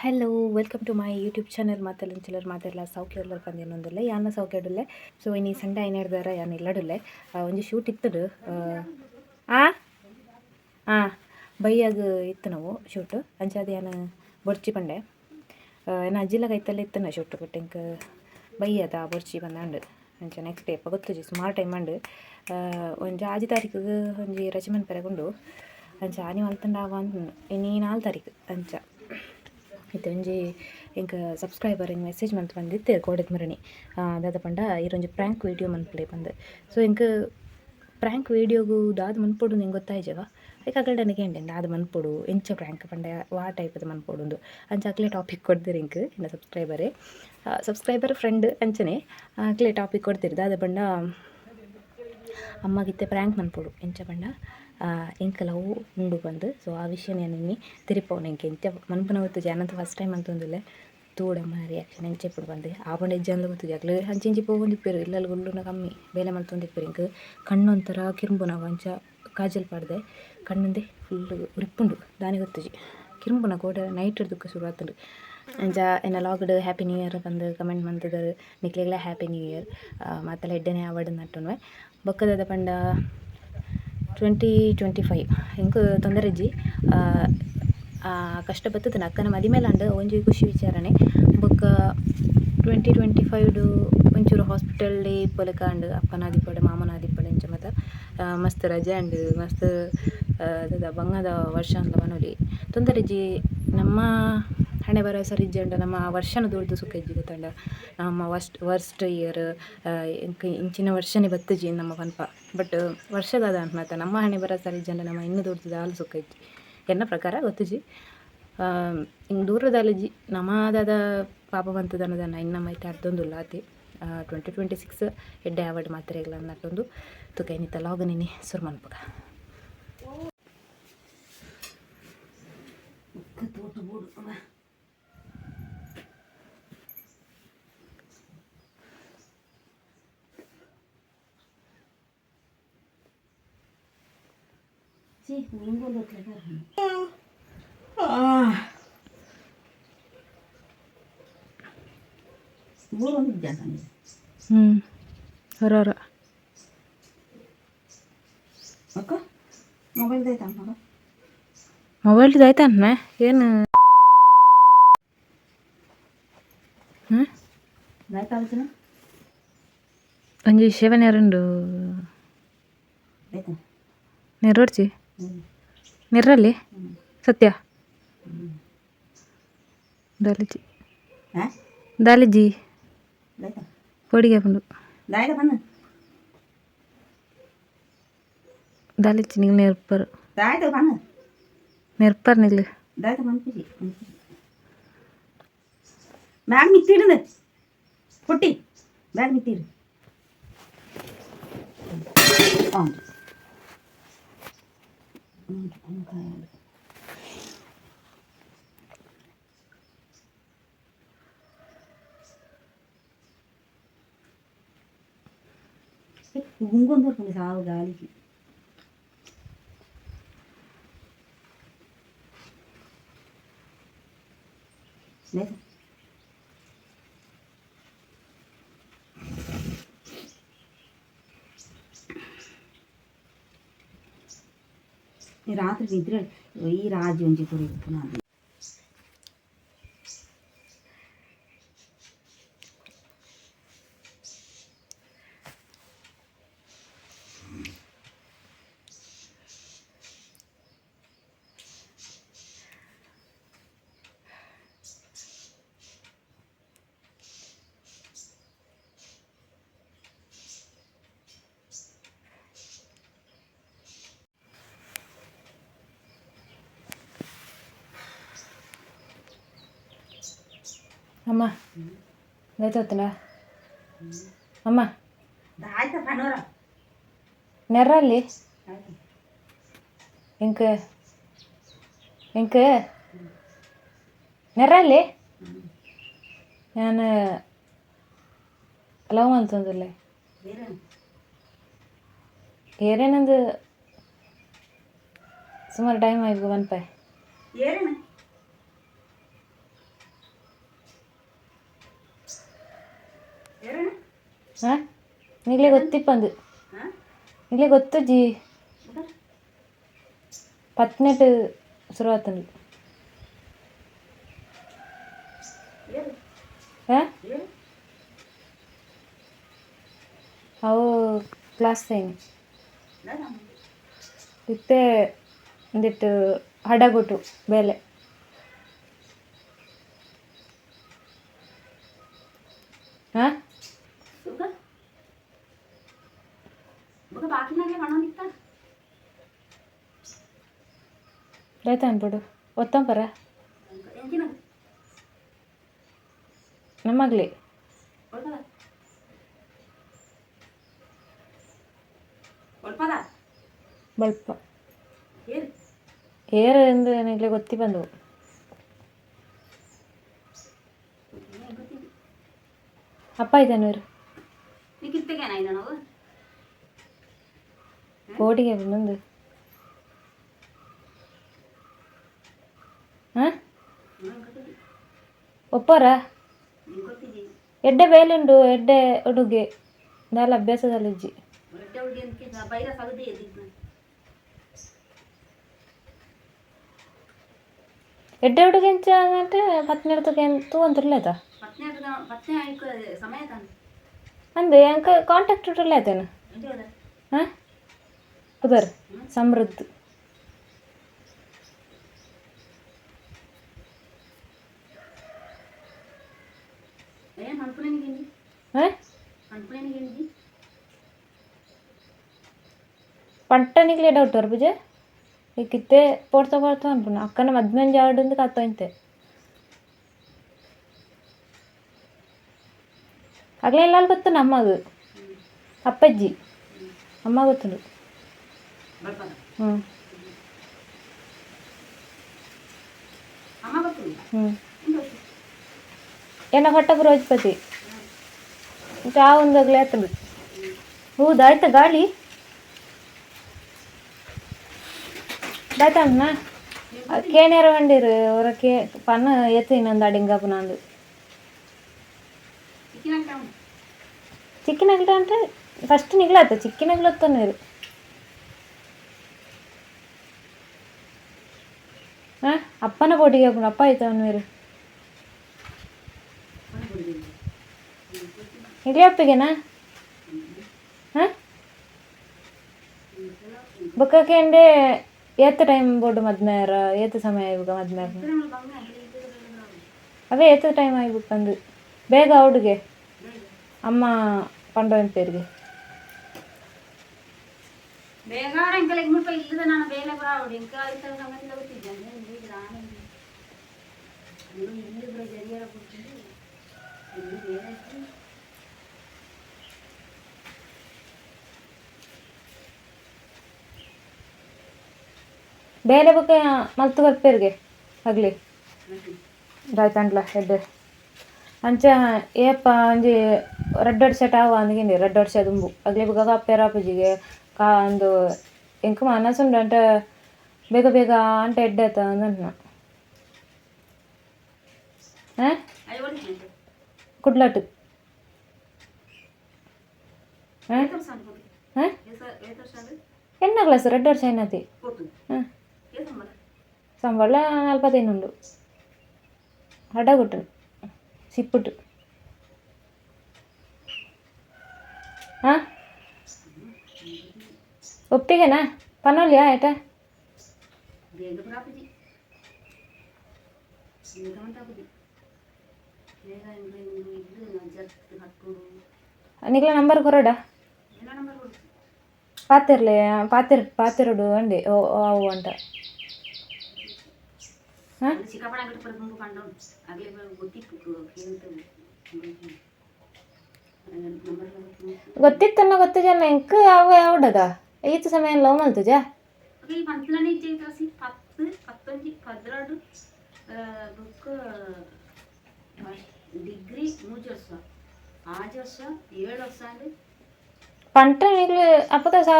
Hello welcome to my YouTube channel. ಮಾತೆಲ್ಲ ಮಾತೆಲ್ಲ ಸೌಖ್ಯ ಉಲ್ಲರ್ ಪಂದೇನೊಂದುಲ್ಲೆ ಯಾನ ಸೌಖ್ಯಡುಲ್ಲೆ. ಸೊ ಇನಿ ಸಂಡೆ ಐನೆಡ್ದಾರ ಯಾನ್ ಇಲ್ಲಡುಲ್ಲೆ. ಒಂಜಿ ಶೂಟ್ ಇತ್ತುಡು ಆ ಆ ಬಯ್ಯಾಗ ಇತ್ತು ನಾವು ಶೂಟ್ ಅಂಚಾದ್ ಯಾನ್ ಬೊರ್ಚಿ ಪಂಡೆ. ಎನ್ನ ಅಜ್ಜಿಲ ಕೈತಲ್ಲೇ ಇತ್ತನ ಶೂಟ್, ಬಟ್ ಎಂಕ್ ಬಯ್ಯದ ಬೊರ್ಚಿ ಬಂದಾಂಡ್. ಅಂಚ ನೆಕ್ಸ್ಟ್ ಡೇ ಗೊತ್ತುಜಿ, ಸುಮಾರು ಟೈಮ್ ಆಂಡ್. ಒಂಜಿ 6 ತಾರೀಕಿಗೆ ಒಂಜಿ ರಜೆ ಮನ್ಪೆರೆ ಉಂಡು. ಅಂಚ ಆನಿ ಮಲ್ತುಂಡ ಆವ ಇನಿ 4 ತಾರೀಕು. ಅಂಚ ಇತ್ತೆ ಒಂಜಿ ಎಂಕ್ ಸಬ್ಸ್ಕ್ರೈಬರ್ ಎಂಕ್ ಮೆಸೇಜ್ ಮಲ್ತ್ ಬಂದಿತ್ತೆ ಕೋಡೆದ ಮುರಣಿ ದಾದ ಪಂಡ ಈರೊಂಜಿ ಪ್ರ್ಯಾಂಕ್ ವೀಡಿಯೋ ಮನ್ಪುಲೆ ಪಂದ್. ಸೊ ಎಂಕ್ ಪ್ರ್ಯಾಂಕ್ ವೀಡಿಯೋಗು ದಾದ ಮನ್ಪೊಡು ಎಂಕ್ ಗೊತ್ತಾಯಿಜವ. ಐಕ್ ಅಕಲ್ಡನೆ ಕೇಂಡೆ ದಾದ ಮನ್ಪೊಡು, ಎಂಚ ಪ್ರ್ಯಾಂಕ್ ಪಂಡ ವಾ ಟೈಪದ ಮನ್ಪೊಡುಂದು. ಅಂಚ ಅಕ್ಲೆ ಟಾಪಿಕ್ ಕೊರ್ದೆರ್ ಎಂಕ್ ಎನ್ನ ಸಬ್ಸ್ಕ್ರೈಬರೇ, ಸಬ್ಸ್ಕ್ರೈಬರ್ ಫ್ರೆಂಡ್. ಅಂಚನೆ ಅಕ್ಲೆ ಟಾಪಿಕ್ ಕೊರ್ದೆರ್ ದಾದ ಪಂಡ ಅಮ್ಮಗಿತ್ತೆ ಪ್ರ್ಯಾಂಕ್ ಮನ್ಪೊಡು, ಎಂಚ ಪಂಡ ಎಂಕ್ ಲವ್ ಉಂಡು ಪಂದ್. ಸೊ ಆ ವಿಷಯನ ಯಾನ್ ಇನಿ ತೆರಿಪಾವುನು. ಎಂಕ್ ಎಂಚ ಮನ್ಪುನ ಗೊತ್ತುಜಿ, ಯಾನಂತೂ ಫಸ್ಟ್ ಟೈಮ್ ಮಂತೊಂದುಲ್ಲೆ. ತೂಡಮ್ಮ ರಿಯಾಕ್ಷನ್ ಎಂಚ ಇಪ್ಪುಂಡು ಪಂದ್. ಆಪುಂಡ ಇಜ್ಜಂದ್ಲ ಗೊತ್ತುಜಿ. ಅಕ್ಲು ಅಂಚಿ ಇಂಚಿ ಪೋವೊಂದಿಪ್ಪೆರ್, ಇಲ್ಲಲ್ ಕುಲ್ಲುನ ಕಮ್ಮಿ, ಬೇಲೆ ಮಲ್ತೊಂದಿಪ್ಪೆರ್. ಎಂಕ್ ಕಣ್ಣೊಂಥರ ಕಿರ್ಂಬುನವು, ಅಂಚ ಕಾಜಲ್ ಪಾಡ್ದೆ. ಕಣ್ಣುಂದೆ ಫುಲ್ ಉರಿಪುಂಡು, ದಾನೆ ಗೊತ್ತುಜಿ, ಕಿರ್ಂಬುನ ಕೋಡೆ ನೈಟ್ ದುಕ್ಕ ಶುರು ಆತುಂಡು. ಅಂಚ ಎನ್ನ ಲಾಗ್ಡ್ ಹ್ಯಾಪಿ ನ್ಯೂ ಇಯರ್ ಪಂದ್ ಕಮೆಂಟ್ ಮಲ್ತುದರ್, ನಿಕ್ಲೆಗ್ಲ ಹ್ಯಾಪಿ ನ್ಯೂ ಇಯರ್, ಮಾತೆಲ್ಲ ಎಡ್ಡೆನೆ ಆವಡ್ ನಟ್ಟೊನ್ವೆ. ಬೊಕ್ಕ ದಾದ ಪಂಡ 2025 ಎಂಕ್ ತೊಂದರೆ ಇಜ್ಜಿ, ಕಷ್ಟ ಬತ್ತುದು ಅಕ್ಕನ ಮದಿಮೇಲಾಂಡ್, ಒಂಜಿ ಖುಷಿ ವಿಚಾರಣೆ. ಬೊಕ್ಕ 2025 ಒಂಚೂರು ಹಾಸ್ಪಿಟಲ್ ಇಪ್ಪೊಲೆಕ ಆಂಡ್, ಅಪ್ಪನ ಆದಿಪ್ಪಡ್ ಮಾಮನ ಆದಿಪ್ಪಡ್ ಇಂಚ ಮಾತ. ಮಸ್ತ್ ರಜೆ ಆಂಡ್, ಮಸ್ತ್ ದಾದ ಬಂಗದ ವರ್ಷ ಅಂದ್ಲ ಪನೊಲಿ. ತೊಂದರೆ ಇಜ್ಜಿ, ನಮ್ಮ ಹಣೆ ಬರಹ ಸರಿ ಇಜ್ಜಂಡ ನಮ್ಮ ವರ್ಷನ ದೂರ್ದು ಸುಖ ಇಜ್ಜಿ ಗೊತ್ತಂಡ. ನಮ್ಮ ವರ್ಸ್ಟ್ ಇಯರ್, ಇಂಚಿನ ವರ್ಷನೇ ಬತ್ತುಜಿ ನಮ್ಮ ಪನ್ಪ. ಬಟ್ ವರ್ಷದಾದ ಮಾತ ನಮ್ಮ ಹಣೆ ಬರಹ ಸರಿ ಇಜ್ಜಂಡ ನಮ್ಮ ಇನ್ನು ದೂರ್ದು ದಾಲ ಸುಖ ಇಜ್ಜಿ ಎನ್ನ ಪ್ರಕಾರ, ಗೊತ್ತುಜಿ. ಹಿಂಗೆ ದೂರದಾಲಿಜ್ಜಿ ನಮ್ಮದಾದ ಪಾಪ ಬಂತದನ್ನದನ್ನ ಇನ್ನು ಮೈತೆ ಅರ್ಧೊಂದುಲ್ಲ ಆತಿ. 2026 ಎಡ್ಡೆ ಆವಡ್ ಮಾತ್ರೆಗಳ ನಟ್ಟೊಂದು ತುಕ ಏನಿತ್ತ ಲಾಗ್ ನಿನ್ನೆ ಸುರು ಮನ್ಪುಗ. ಹ್ಞೂ ಹೊರ ಹೊರ. ಮೊಬೈಲ್ ಮೊಬೈಲ್ ಆಯ್ತಾ ಏನು? ಹ್ಞೂ ಒಂಜಿ ಶೇವನ್ ಉಂಡು ನೆರವರ್ಚಿ ನೆರ್ರಲ್ಲಿ ಸತ್ಯ ದಾಲಿಜಿ ದಾಲಿಜಿ ಪೊಡಿಗೆ ಹಾಕೊಂಡು ದಾಲಿಜಿ ನಿಂಗೆ ನೆರ್ಪರ್ ನೆರ್ಪರ್ ನಿಲ್ಲು. ಬ್ಯಾಗ್ ಮಿತ್ತಿಡುದು ಪುಟ್ಟಿ, ಬ್ಯಾಗ್ ಮಿತ್ತಿಡು. ಗುಂಗೊಂದು ಸಾವು ಗಾಳಿಗೆ. ರಾತ್ರಿ ನಿದ್ರೆ ಈ ರಾಜಿ ಒಂಜಿ ಕುರಿ ಪುನಃ. ಅಮ್ಮ ದಾಯ್ತೋತನ ಅಮ್ಮ. ಆಯ್ತಾ ಪನೋರ? ನೆರ್ರಲ್ಲಿ ಎಂಕ್ ಎಂಕ್ ನೆರ್ರಲ್ಲಿ ನಾನು ಲವ್ ಮಲ್ತೊಂದುಲ್ಲೆ. ಏರೇನಂದು ಸುಮಾರು ಟೈಮ್ ಆಯ್ತು ಪನ್ಪೆ. ಏರೇನ? ಹಾಂ ನಿಗ್ಲೆ ಗೊತ್ತಿಪ್ಪಂದು ನಿಗ್ಲೆ ಗೊತ್ತು ಜಿ ಪತ್ನೆಟ್ ಶುರುವಾತಂದು ಹಾಂ ಅವು ಕ್ಲಾಸ್ ಸೈನ್ ಇತ್ತೆ ಒಂದಿಟ್ಟು ಹಡಗುಟು ಬೇಲೆ ಹಾಂ ದಾಯ್ತ ಅನ್ಬಿಡು ಒತ್ತಂಪರ ನಮ್ಮಗ್ಲಿ ಬಲ್ಪ ಏರ್ ಎಂದು ನಿಗ್ಲೆ ಗೊತ್ತಿ ಬಂದವು ಅಪ್ಪ ಇದ್ದಾನೆ ಕೋಟಿಗೆ ಬಂದು ಹಾಂ ಒಪ್ಪರ ಎಡ್ಡೆ ಬೇಲುಂಡು ಎಡ್ಡೆ ಉಡುಗೆ ದಾಲ ಅಭ್ಯಾಸದಲ್ಲಿಜ್ಜಿ ಎಡ್ಡೆ ಉಡುಗೆ ಎಂಚ అంటే ಪತ್ನಿ ತೂವಂತಿರ್ಲೇತ ಅಂದೆ ಅಂಕ ಕಾಂಟ್ಯಾಕ್ಟ್ ಇಟ್ಟಿರ್ಲೇತೇನು ಹಾಂ ಪುದರ್ ಸಮೃದ್ಧ ಹಾಂ ಪಂಟನಿಗ್ಲೇ ಡೌಟ್ ಬರ್ಬುಜೆ ಕಿತ್ತೆ ಪೋಡ್ತಾ ಪೋಡ್ತಾ ಅನ್ಪುನ ಅಕ್ಕನ ಮದ್ಮೆಂಜ ಆಡುಂದು ಕತ್ತೋಂತೆ ಅಗ್ಲೆಲ್ಲ ಗೊತ್ತು ನಮ್ಮದು ಅಪ್ಪಜ್ಜಿ ಅಮ್ಮ ಗೊತ್ತುಂಡು ಹ್ಞೂ ಹ್ಞೂ ಏನ ಹೊಟ್ಟ ಬರೋಜ್ಪತಿ ಚಾ ಒಂದಾಗ್ಲೇ ಆತಂದು ಹೌದಾ ಆಯ್ತಾ ಗಾಳಿ ದಾಯ್ತಣ್ಣ ಕೇಣ್ಯಾರ ಬಂಡಿರು ಅವರ ಕೇ ಪನ್ನ ಏತು ಇನ್ನೊಂದು ಅಡಿಂಗಪ್ಪನಂದು ಚಿಕ್ಕಿನಗ್ಲ అంటే ಫಸ್ಟ್ ನಿಗ್ಲಾತ ಚಿಕ್ಕಿನಗ್ಲೊತ್ತನೇರು ಹಾಂ ಅಪ್ಪನ ಪೋಟಿಗೆ ಹಾಕೊಂಡು ಅಪ್ಪ ಆಯ್ತು ಅವನು ನಿಗ್ಲೆ ಅಪ್ಪಿಗೆನಾ ಹಾಂ ಬೊಕ್ಕಕ್ಕೆ ಏತ್ ಟೈಮ್ ಬೋರ್ಡು ಮದ್ಮೇರ ಏತ್ ಸಮಯ ಆಯ್ಬುಕ ಮದ್ಮೇರ ಅವೇ ಏತ್ ಟೈಮ್ ಆಯ್ಬುಕ್ ಅಂದು ಬೇಗ ಅವಡಿಗೆ ಅಮ್ಮ ಪಂಡವನ್ ಪೇರಿಗೆ ಬೇಗ ಎಂಕಲ್ ಮುಲ್ಪ ಇಲ್ಲದ ನಾನು ಬೇಲೆ ಪುರ ಆವಡು ಎಂಕ ಐತ ಸಂಗತಿ ಗೊತ್ತಿದ್ದೆ ಇಲ್ಲಿ ಪುರ ಜರಿಯರ ಕೊಡ್ತೀನಿ ಇಲ್ಲಿ ಬೇರೆ ಬೇಲೆ ಬೊಕ್ಕ ಮಲ್ತು ಬರ್ಪೇರಿಗೆ ಅಗ್ಲಿ ದಾಯ್ತಂಡ್ಲ ಎಡ್ಡೆ ಅಂಚ ಏಪ ಒಂಜಿ ರಡ್ಡ್ ವರ್ಷ ಟಾವ ಅಂದ್ಗಿಂಡಿ ರಡ್ಡ್ ವರ್ಷ ದುಂಬು ಅಗ್ಲಿ ಬೊಕ್ಕ ಅಪ್ಪೆರ ಅಪ್ಪಜಿಗೆ ಕಾ ಅಂದು ಎಂಕ್ ಮನಸ್ಸುಂಡು ಅಂಟ ಬೇಗ ಬೇಗ ಅಂಟ ಎಡ್ಡೆ ಆತ ಅಂದಂಟ ಹಾಂ ಕುಡ್ಲಾಟು ಹಾಂ ಹಾಂ ಎನ್ನ ಕ್ಲಾಸ್ ರಡ್ಡ್ ವರ್ಷ ಏನತಿ ಹಾಂ ಸಂಬಳ 45 ಉಂಡು ಹಡಗುಟ್ಟು ಸಿಪ್ಪುಟ್ಟು ಹಾಂ ಒಪ್ಪಿಗೆನಾ ಪನೋಲಿಯಾ ಏಟ ಬೇಗ ಪುರ ಬೇಗ ಮಂತಾಪುಜಿ ಬೇಗ ಇಲ್ಲು ಜರ್ತ್ ಕಟ್ಟುಡು ನಿಗ್ಲ ನಂಬರ್ ಕೊರಡ ಎಲ್ಲ ನಂಬರ್ ಕೊಡು ಪಾತಿರ್ಲೆ ಪಾತಿರ್ ಪಾತಿರುಡು ಅಂడి ಓ ಅವು ಅಂಟ ಹಾಂ ಚಿಕ್ಕಪ್ಪಣ ಅಂಗಡಿ ಪರ ಗುಂಪು ಪಂಡ ಆಗಲೇ ಗೊತ್ತಿತ್ತು ನಂಬರ್ ಗೊತ್ತಿತ್ತನ್ನ ಗೊತ್ತು ಜನ ಎಂಕ್ ಅವ ಅವಡದ ಈತ ಸಮಯ ಲವ್ ಮಲ್ತುಜಾ ಈ ಪಂತಲನೇ ಇಚ್ಛೆ ಕ್ಲಾಸಿ 10 11 12 ಬುಕ್ ಡಿಗ್ರಿ 3 ವರ್ಷ 6 ವರ್ಷ 7 ವರ್ಷ ಅಂದ್ರೆ ಪಂಟ ನಿಗ್ಲು ಅಪ್ಪದ ಸಾ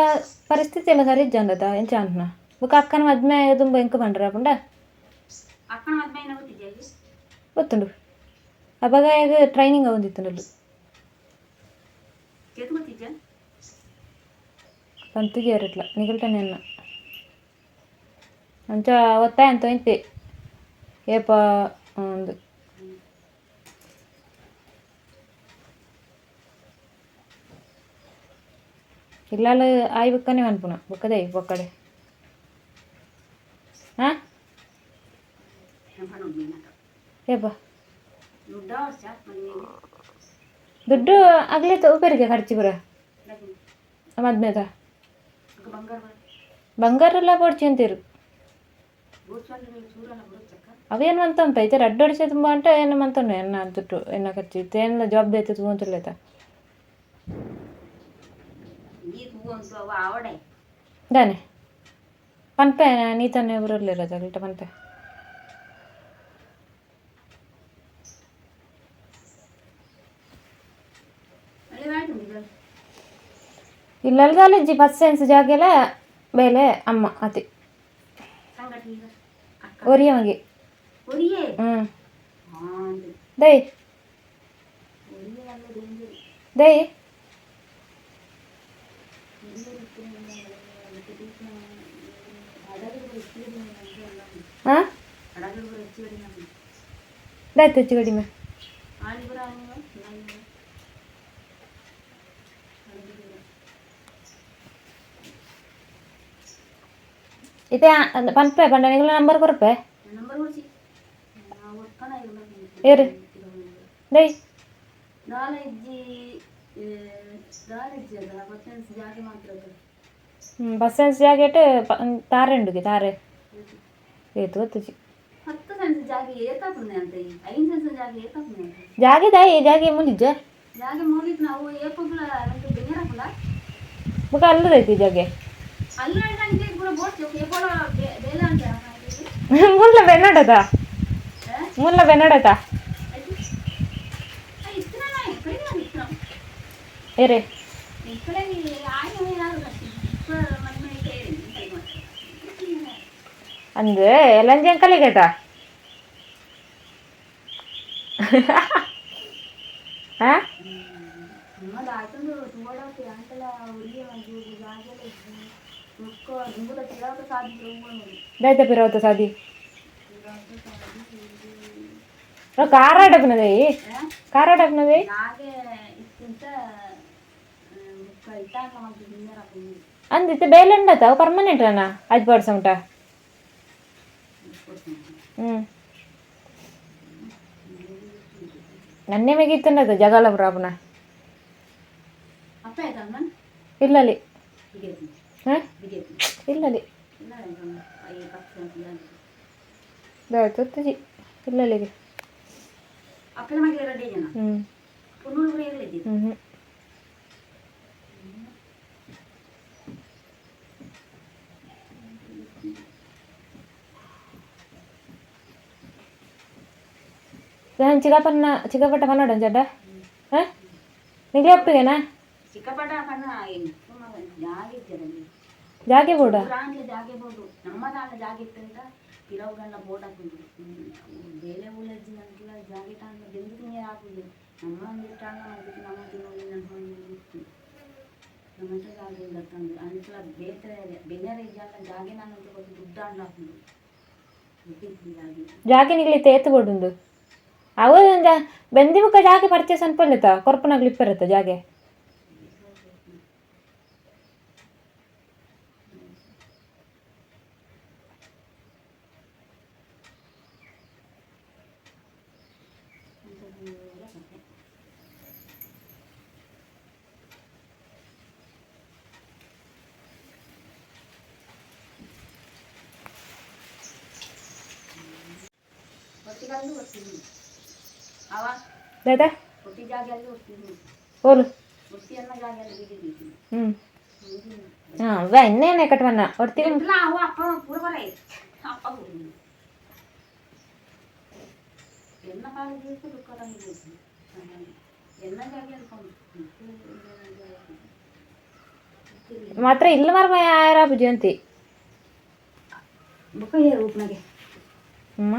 ಪರಿಸ್ಥಿತಿ ಎಲ್ಲ ಸರಿ ಇಜ್ಜಂಡದ ಎಂಚ ಅಂಟ್ನ ಬುಕ್ ಅಕ್ಕನ ಮದ್ಮೆ ತುಂಬ ಎಂಕ್ ಪಂಡ್ರ ಪಂಡ ಅಕ್ಕನ ಮದ್ಮೆ ಏನ ಗೊತ್ತಿದ್ಯಾ ಗೊತ್ತುಂಡು ಅವಾಗ ಈಗ ಟ್ರೈನಿಂಗ್ ಅವಂದಿತ್ತುಂಡಲು చేతి ಗೊತ್ತಿಜ್ಜಾ? ಪಂತಿಗೆ ಇರಟ್ಲ ನಿಗಲ್ಟನೆ ಅನ್ನ ಅಂಚ ಒತ್ತಾಯ ಅಂತ ಇಂತಿ ಏಪ ಒಂದು ಇಲ್ಲಾಲ ಆಯ್ ಬುಕ್ಕನೆ ಅನ್ಪುಣ ಬುಕ್ಕದೇ ಬೊಕ್ಕಡೆ. ಹಾಂ. ಏಪ ದುಡ್ಡು ಆಗ್ಲೇ ಉಪೇರಿಗೆ ಖರ್ಚು ಪೂರ ಮದ್ಮೆದ ಬಂಗಾರ ಎಲ್ಲ ಪೊಡ್ಚಿ ಅಂತೀರು. ಅವೇನು ಮಂತಂಪ ಐತೆ ರಡ್ಡು ವರ್ಷ ತುಂಬ ಅಂಟ ಏನು ಮಂತನು ಎನ್ನ ದುಡ್ಡು ಎನ್ನ ಖರ್ಚು ಇತ್ತು ಏನ ಜವಾಬ್ದಾರಿ ಐತೆ ತಗೊಂತಿರ್ಲೇತ ದಾನೆ ಪನ್ಪೆ ನೀತನೆ ಬರಲಿಲ್ಲ ಅಗಲ್ಟ ಪನ್ಪೆ. ಇಲ್ಲಲ್ದಾಲಜ್ಜಿ ಫಸ್ಟ್ ಸೆನ್ಸ್ ಜಾಗೆಲ ಬೇಲೆ ಅಮ್ಮ ಅತಿ ಒರಿಯ ಮಗೆ. ಹ್ಞೂ ದೈ ದೈ ಹಾಂ ದಾಯ್ತು ಹೆಚ್ಚು ಕಡಿಮೆ. ಇತ್ತೆ ಪನ್ಪೆ ಪಂಡ ನಿಗಲ ನಂಬರ್ ಕೊರ್ಪೆ ಏರು ದೈ. ಬಸ್ ಸೆನ್ಸ್ ಜಾಕೆಟ್ ತಾರೆ ಉಂಡುಗೆ ತಾರೆ ಏತು ಗೊತ್ತುಜಿ. ಜಾಗೆ ದಾಯಿ ಜಾಗೆ ಮುಂದಿಜ್ಜ ಬೊಕ ಅಲ್ಲದೈತಿ ಜಾಗೆ ಮುಲ್ಲ ಬೆನ್ನಡದ ಮುಲ್ಲ ಬೆನ್ನಡತ ಏರೆ ಅಂದ್ ಎಲ್ಲಂಜಿ ಅಂಕಲಿಗೇತ ಹಾ. ದಾಯ್ತ ಪಿರವತ್ತ ಸಾದಿ ಕಾರ ಡಬ್ನದೇ ಕಾರ ಡಬ್ನದೇ. ಅಂದ್ ಇತ್ತೆ ಬೇಲೆ ಉಂಡತ ಅವು ಪರ್ಮನೆಂಟ್ ಅಣ್ಣ ಅಜ್ ಪರ್ಸ ಉಂಟ. ಹ್ಞೂ ನನ್ನೆ ಮೇಗೆ ಇತ್ತಂಡದ ಜಗಳ ಪುರ ಇಲ್ಲಲಿ. ಹಾಂ ಇಲ್ಲಲಿ ದಾಯ್ತು ಇಲ್ಲಲಿಗೆ. ಹ್ಞೂ ಹ್ಞೂ ನಾನು ಚಿಕ್ಕಪ್ಪನ ಚಿಕ್ಕಪಟ್ಟ ಪನ್ನಡ ಚಡ್ಡ ಹಾಂ ನಿಗ್ಲೆ ಒಪ್ಪಿಗೆನಾ? ಚಿಕ್ಕಪಟ್ಟ ಪನ್ನ ಜಾಗೆ ಬೋಡ ಜಾಗೆ ಬೋಡು ನಮ್ಮದಾದ ಜಾಗೆ ಇತ್ತಂತ ಪಿರವುಗಂಡ ಬೋರ್ಡ್ ಹಾಕುದು ಬೇಲೆ ಉಳ್ಳಜ್ಜಿ ಅಂತೆಲ್ಲ ಜಾಗೆ ಟಾಂಗ ಬೆಂದು ತಿಂಗೆ ಹಾಕುದು ನಮ್ಮ ಒಂದು ಟಾಂಗ ಮಾಡ್ಬಿಟ್ಟು ನಮ್ಮ ತಿನ್ನೋದು ನಮ್ಮ ಇತ್ತು ನಮ್ಮಂತ ಜಾಗೆ ಇಲ್ಲ ತಂದು ಅಂತೆಲ್ಲ ಬೇತೆ ಬೆನ್ನೆರ ಇದ್ದ ಜಾಗೆ ನಾನು ಅಂತ ಗೊತ್ತು ದುಡ್ಡು ಅಂಡ್ ಹಾಕುದು ದುಡ್ಡು ಜಾಗೆ ಜಾಗೆ ನಿಗ್ಲಿ ತೇತು ಬೋಡುಂದು ಅವು ಬೆಂದಿ ಬುಕ್ಕ ಜಾಗೆ ಪರ್ಚೇಸ್ ಅನ್ಪೊಲ್ಲೆತ ಕೊರ್ಪುನಗ್ಲು ಇಪ್ಪರತ್ತ ಜಾಗೆ. ದಾದಾ ಓಲು ಹ್ಞೂ ಹಾಂ ವಾ ಇನ್ನೇನೆ ಕಟ್ವನ್ನ ಒಟ್ಟಿಗೆ. ಮಾತ್ರ ಇಲ್ಲ ಮರ್ಮ ಯಾರ ಜಯಂತಿ ಅಮ್ಮ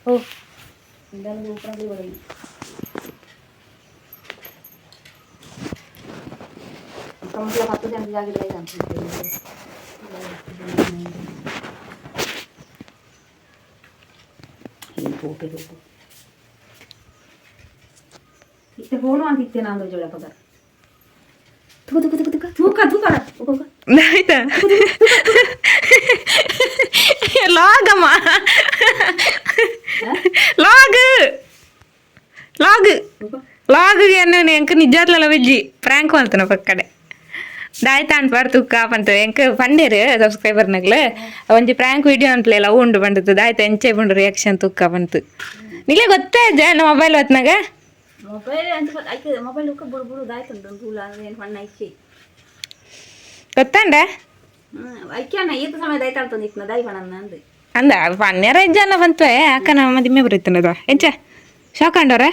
ಓ ಮುಟ್ಲ 10 ಜನ ಜಾಗ ಇತ್ತೆ ಫೋನು ಅಂತ ಇತ್ತೆ ನಾನು ಜೋಳ ಪಗ ತುಕ ತುಕ ತುಕ ತುಕ ತೂಕ ತೂಕ ತೂಕ ಆಯ್ತಾ ಲಾಗಮ್ಮ ಲಾಗ್ ಲಾಗ್ ಲಾಗ್ ಎನ್ನು ಎಂಕ್ ನಿಜಾತ್ಲಲ ವೆಜ್ಜಿ ಪ್ರಾಂಕ್ ಮಾಡ್ತಾನ ಪಕ್ಕಡೆ ದಾಯ್ತ ಅನ್ಪಾರ್ ತುಕ್ಕ ಪಂತ ಎಂಕ್ ಪಂಡೇರು ಸಬ್ಸ್ಕ್ರೈಬರ್ ನಗ್ಲು ಒಂಜಿ ಪ್ರಾಂಕ್ ವಿಡಿಯೋ ಅನ್ಪ್ಲೆ ಲವ್ ಉಂಡು ಪಂಡತು ದಾಯ್ತ ಎಂಚೆ ಪಂಡು ರಿಯಾಕ್ಷನ್ ತುಕ್ಕ ಪಂತು ನಿಲೆ ಗೊತ್ತೇ ಜ ಮೊಬೈಲ್ ಹೊತ್ನಾಗ ಮೊಬೈಲ್ ಅಂತ ಐತೆ ಮೊಬೈಲ್ ಉಕ್ಕ ಬುಡು ಬುಡು ದಾಯ್ತುಂಡು ತೂಲ ಏನು ಪಣ್ಣ ಐಚಿ ಗೊತ್ತಂಡ ಐಕ್ಯಾನ ಈತ ಸಮಯ ದಾಯ್ತಾಳ್ತಂದು ಇಕ್ನ ದಾಯಿ ಪಣ್ಣ ಅಂದು ಅಂದ ಪನ್ನೇರ ಇಜ್ಜಲ್ಲ ಬಂತು ಅಕ್ಕ ನಮ್ಮ ಮದಿಮೆ ಬರುತ್ತನದ ಎಂಚ ಶಾಕ್ ಅಂಡೋರೆ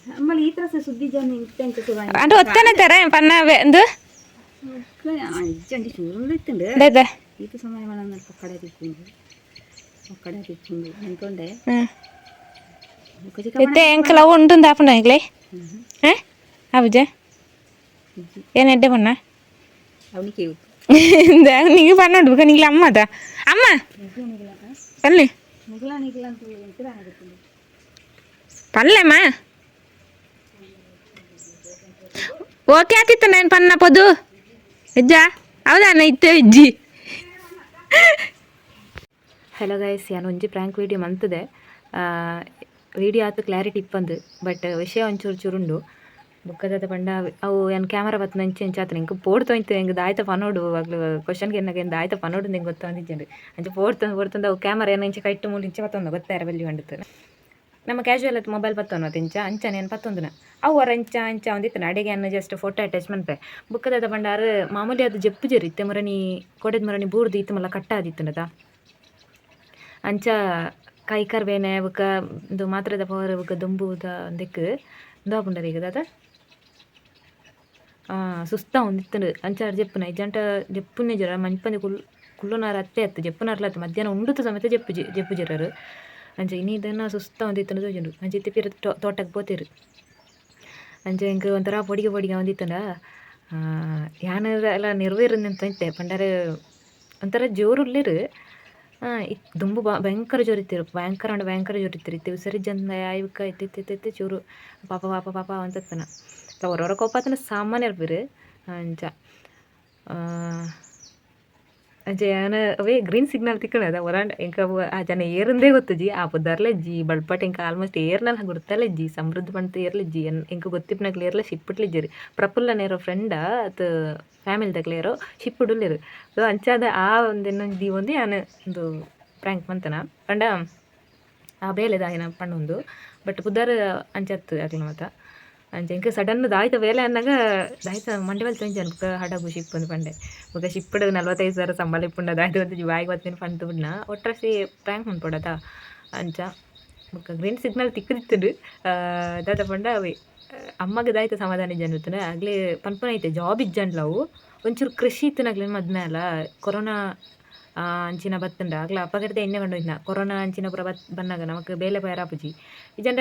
ಆಮೇಲೆ ಈ ಥರ ಸುದ್ದಿ ಜನ ಇಂತ ಅಂಡ ಒತ್ತನೆ ತರ ಪನ್ನ ಎಂದು ಇಜ್ಜಂಟಿ ಚೂರು ಇತ್ತುಂಡು ದಾಯ್ತ ಈತ ಸಮಯ ಪಣ್ಣ ಪಕ್ಕಡೆ ತಿಕ್ಕೊಂಡು ಪಕ್ಕಡೆ ತಿಕ್ಕೊಂಡು ನಿಂತ್ಕೊಂಡೆ ಇತ್ತೆ ಎಂಕ್ ಲವ್ ಉಂಟು ಆಪುಂಡ ಎಂಕ್ಲೆ ಹೇ ಆಬುಜೆ ಏನು ಎಡ್ಡೆ ಪಣ್ಣ ಅವನಿಗೆ ನೀ ಪನ್ನೋಡು ಬುಕ್ಕ ನಿಂಗ್ಲ ಅಮ್ಮ ಅದ ಅಮ್ಮ ಪಲ್ಲೆ ನಿಗಲ ನಿಗಲ ಅಂತ ಆಗುತ್ತೆ ಪಲ್ಲೆಮ್ಮ ಓಕೆ ಆತಿತ್ತು ನಾನು ಪನ್ನ ಪೊದು ನಿಜ ಹೌದಾ ಇತ್ತೆ ಇಜ್ಜಿ ಹಲೋ ಗೈಸ್ ಯಾನ್ ಒಂಜಿ ಪ್ರಾಂಕ್ ವೀಡಿಯೋ ಮಂತದೆ ವೀಡಿಯೋ ಆತು ಕ್ಲಾರಿಟಿ ಇಪ್ಪಂದು ಬಟ್ ವಿಷಯ ಒಂಚೂರು ಚೂರುಂಡು ಬುಕ್ಕದಾದ ಪಂಡ ಅವು ಏನು ಕ್ಯಾಮರಾ ಬತ್ತನ ಅಂಚೆ ಅಂಚೆ ಆತನ ಇಂಕ್ ಪೋಡ್ತು ಅಂತೆ ಎಂಕ್ ದಾಯ್ತ ಪನೋಡು ಅಗ್ಲು ಕ್ವಶನ್ಗೆ ಎನ್ನಾಗ ಏನು ದಾಯ್ತ ಪನೋಡು ನಿಂಗೆ ಗೊತ್ತಂದಿಜ್ಜಂಡು ಅಂಚೆ ಪೋಡ್ತಂದು ಪೋಡ್ತಂದು ಅವು ಕ್ಯಾಮರಾ ಏನು ಇಂಚೆ ಕೈಟ್ಟು ಮೂಲು ಇಂಚೆ ಬತ್ತೊಂದು ಗೊತ್ತಾರ ಬಲ್ಲಿ ಬಂಡಿತ್ತು ನಮ್ಮ ಕ್ಯಾಶುವಲ್ ಅತ್ ಮೊಬೈಲ್ ಬತ್ತೊಂದು ಇಂಚ ಅಂಚನೆ ಏನು ಪತ್ತೊಂದುನ ಅವು ಹೊರ ಅಂಚ ಅಂಚ ಒಂದಿತ್ತು ಅಡಿಗೆ ಅನ್ನ ಜಸ್ಟ್ ಫೋಟೋ ಅಟ್ಯಾಚ್ ಮನ್ಪೆ ಬುಕ್ಕದಾದ ಬಂಡಾರು ಮಾಮೂಲಿ ಅದು ಜಪ್ಪು ಜರಿ ಇತ್ತೆ ಮುರನಿ ಕೊಡೆದ ಮುರನಿ ಬೂರ್ದು ಇತ್ತು ಮಲ್ಲ ಕಟ್ಟಾದಿತ್ತನದ ಅಂಚ ಕೈಕಾರ್ ಬೇನೆ ಬೊಕ್ಕ ಇಂದು ಮಾತ್ರೆದ ಪವರ್ ಬೊಕ್ಕ ದುಂಬುದ ಒಂದೆಕ್ ಇಂದು ಈಗ ದಾದ ಸುಸ್ತ ಒಂದಿತ್ತಂಡು ಅಂಚ ಆರ್ ಜೆಪ್ಪುನ ಇಜ್ಜಂಟ ಜೆಪ್ಪುನೆ ಜರ ಮಂಪಂದೆ ಕುಲ್ಲುನಾರ ಅತ್ತೆ ಅತ್ತು ಜೆಪ್ಪುನಾರ್ಲ ಅತ್ತು ಮಧ್ಯಾಹ್ನ ಉಂಡುತ ಸಮೇತ ಜೆಪ್ಪು ಜೆಪ್ಪು ಜರರು ಅಂಚ ಇನಿ ಇದನ್ನ ಸುಸ್ತ ಒಂದಿತ್ತಂಡು ತೋಜುಂಡು ಅಂಚ ಇತ್ತೆ ಪಿರ ತೋಟಕ್ಕೆ ಪೋತಿರು ಅಂಚ ಎಂಕ್ ಒಂಥರ ಪೊಡಿಗೆ ಪೊಡಿಗೆ ಒಂದಿತ್ತಂಡ ಯಾನ್ ಎಲ್ಲ ನೆರವೇರಂತ ಇತ್ತೆ ಪಂಡಾರೆ ಒಂಥರ ಜೋರುಲ್ಲೆರ್ ದುಂಬು ಭಯಂಕರ ಜೋರು ಇತ್ತಿರು ಭಯಂಕರ ಅಂಡ ಭಯಂಕರ ಜೋರು ಇತ್ತಿರು ಇತ್ತೆ ಹುಷಾರಿಜ್ಜಂದ ಆಯ್ಕ ಇತ್ತೆ ಇತ್ತೆ ಇತ್ತೆ ಚೂರು ಪಾಪ ಪಾಪ ಪಾಪ ಅಂತತ್ತನ ಹೊರೊರ ಕೋಪ ಆತನ ಸಾಮಾನ್ಯ ಇರ್ಬಿರು ಅಂಚ ಅಂಚ ಯಾನ್ ಅವೇ ಗ್ರೀನ್ ಸಿಗ್ನಲ್ ತಿಕ್ಕಣದ ಒರಾಂಡ ಎಂಕ ಆ ಜನ ಏರಂದೇ ಗೊತ್ತುಜಿ ಆ ಪುದರ್ಲ ಇಜ್ಜಿ ಬಳ್ಪಟ್ ಎಂಕ ಆಲ್ಮೋಸ್ಟ್ ಏರ್ನಲ ಗುರ್ತಲ ಇಜ್ಜಿ ಸಮೃದ್ಧ ಪಂತ ಏರ್ಲ ಇಜ್ಜಿ ಎಂಕ ಗೊತ್ತಿಪ್ಪನಕ್ಲು ಏರ್ಲ ಶಿಪ್ಪಟ್ಲಿಜ್ಜಿರಿ ಪ್ರಫುಲ್ಲ ನೇರೋ ಫ್ರೆಂಡ ಅತ್ ಫ್ಯಾಮಿಲಿ ದಕ್ಲೇರೋ ಶಿಪ್ಪುಡುಲ್ಲೆರ್ ಸೊ ಅಂಚಾದ ಆ ಒಂದೆನ್ನ ದೀವೊಂದು ಯಾನ್ ಒಂದು ಪ್ರಾಂಕ್ ಮಂತನ ಪಂಡ ಆ ಬೇಲೆದ ಆಯನ ಪಂಡೊಂದು ಬಟ್ ಪುದರ್ ಅಂಚತ್ತು ಅಕ್ಲೆನ ಮಾತ ಅಂಚ ಎಂಕ್ ಸಡನ್ ದಾಯ್ತ ಬೇಲೆ ಅನ್ನಾಗ ದಾಯ್ತ ಮಂಡೆ ಬಲ್ತ ಒಂಜಿ ಬೊಕ ಹಡಗು ಶಿಪ್ ಅಂದ್ ಪಂಡೆ ಬೊಕ ಶಿಪ್ಪಡ್ 45,000 ಸಂಬಳ ಇಪ್ಪುಂಡ ದಾಯ್ತ ಒಂಜಿ ಬಾಯಿಗ್ ಬತ್ತಿನ ಪಂಡ್ ಬುಡ್ನ ಒಟ್ರಾಸಿ ಪ್ರಾಂಕ್ ಮನ್ಪೊಡತ ಅಂಚ ಬೊಕ ಗ್ರೀನ್ ಸಿಗ್ನಲ್ ತಿಕ್ಕುದಿತ್ತುಂಡು ದಾದ ಪಂಡ ಅವೇ ಅಮ್ಮಗ್ ದಾಯ್ತ ಸಮಾಧಾನ ಇಜ್ಜಂದಿತ್ತುಂಡು ಅಗ್ಲೆ ಪನ್ಪುನ ಐತೆ ಜಾಬ್ ಇಜ್ಜಂಡ್ಲ ಅವು ಒಂಚೂರು ಕೃಷಿ ಇತ್ತಿನಗ್ಲೆನ್ ಮದ್ಮೆ ಅಲ ಕೊರೋನಾ ಅಂಚಿನ ಬತ್ತುಂಡ ಅಗ್ಲ ಅಪಗಡ್ದೆ ಎಣ್ಣೆ ಪಂಡೋಯ್ನ ಕೊರೋನಾ ಅಂಚಿನ ಪೂರ ಬನ್ನಗ ನಮಕ್ ಬೇಲೆ ಪೋಯೆರೆ ಆಪುಜಿ ಇಜ್ಜಂಡ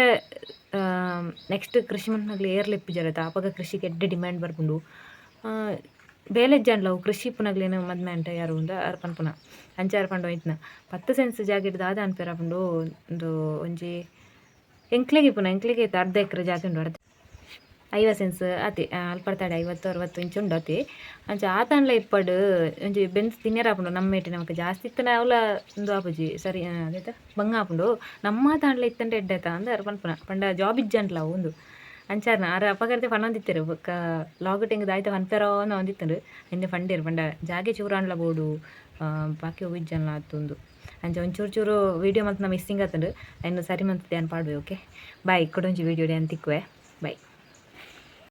ನೆಕ್ಸ್ಟ್ ಕೃಷಿ ಮನ್ಪುನಕ್ಲ್ ಏರ್ಲ ಇಪ್ಪುಜೆರ್ ಅಪಗ ಕೃಷಿಗ್ ಎಡ್ಡೆ ಡಿಮ್ಯಾಂಡ್ ಬರ್ಪುಂಡು ಬೇಲೆ ಇಜ್ಜಂಡ್ಲ ಅವು ಕೃಷಿ ಇಪ್ಪುನಗ್ಲೆನ್ ಮದ್ಮೆ ಆಂಡ ಯಾರು ಉಂದು ಆರ್ ಪನ್ಪುನ ಅಂಚ ಆರ್ ಪಂಡೋಯ್ತನ 10 ಸೆನ್ಸ್ ಜಾಗೆಡ್ ದಾದ ಅನ್ಪೆರ್ ಆಪುಂಡು ಉಂದು ಒಂಜಿ ಎಂಕ್ಲೆಗ್ ಇಪ್ಪುನ ಎಂಕ್ಲೆಗ್ ಇತ್ತೆ ಅರ್ಧ ಎಕ್ರೆ ಜಾಗೆ ಉಂಡು ಅರ್ಧ 50 ಸೆನ್ಸ್ ಆತೆ ಅಲ್ಪಡ್ತಾಡೆ 50-60 ಇಂಚ್ ಉಂಡು ಆತೆ ಅಂಚ ಆತಂಡ್ಲ ಇಪ್ಪಡ್ ಒಂಜಿ ಬೆನ್ಸ್ ತಿನ್ಯರ ಆಪುಂಡು ನಮ್ಮೇಟಿ ನಮಕ್ ಜಾಸ್ತಿ ಇತ್ತಂಡ ಅವ್ಲ ಉಂದು ಆಪುಜಿ ಸರಿ ಅದೇತ ಬಂಗ ಆಪುಂಡು ನಮ್ಮ ತಾಂಡ್ಲ ಇತ್ತಂಡ ಎಡ್ಡೆ ಆತ ಅಂದ್ ಆರ್ ಪನ್ಪುನ ಪಂಡ ಜಾಬ್ ಇಜ್ಜಂಡ್ಲ ಅವು ಉಂದು ಅಂಚಾರ್ನ ಆರ್ ಅಪಗರ್ದೆ ಪನೊಂದಿತ್ತೆರ್ ಬೊಕ್ಕ ಲಾಗ್ ಎಂಕ್ ದಾಯ್ತ ಪನ್ಪೆರೋ ಒಂದಿತ್ತುಂಡು ಇಂದೆ ಪಂಡೇರ್ ಪಂಡ ಜಾಗೆ ಚೂರಾಂಡ್ಲ ಬೋಡು ಬಾಕಿ ಒವು ಇಜ್ಜಂಡ್ಲ ಆತುಂದು ಅಂಚ ಒಂಚೂರು ಚೂರು ವೀಡಿಯೋ ಮಲ್ತ್ನ ಮಿಸ್ಸಿಂಗ್ ಆತುಂಡು ಐನ್ ಸರಿ ಮಂತ್ ಧ್ಯಾನ್ ಪಾಡ್ವೆ ಓಕೆ ಬಾಯ್ ಕುಡೊಂಜಿ ವೀಡಿಯೋ ಡ್ ಯಾನ್ ತಿಕ್ಕುವೆ.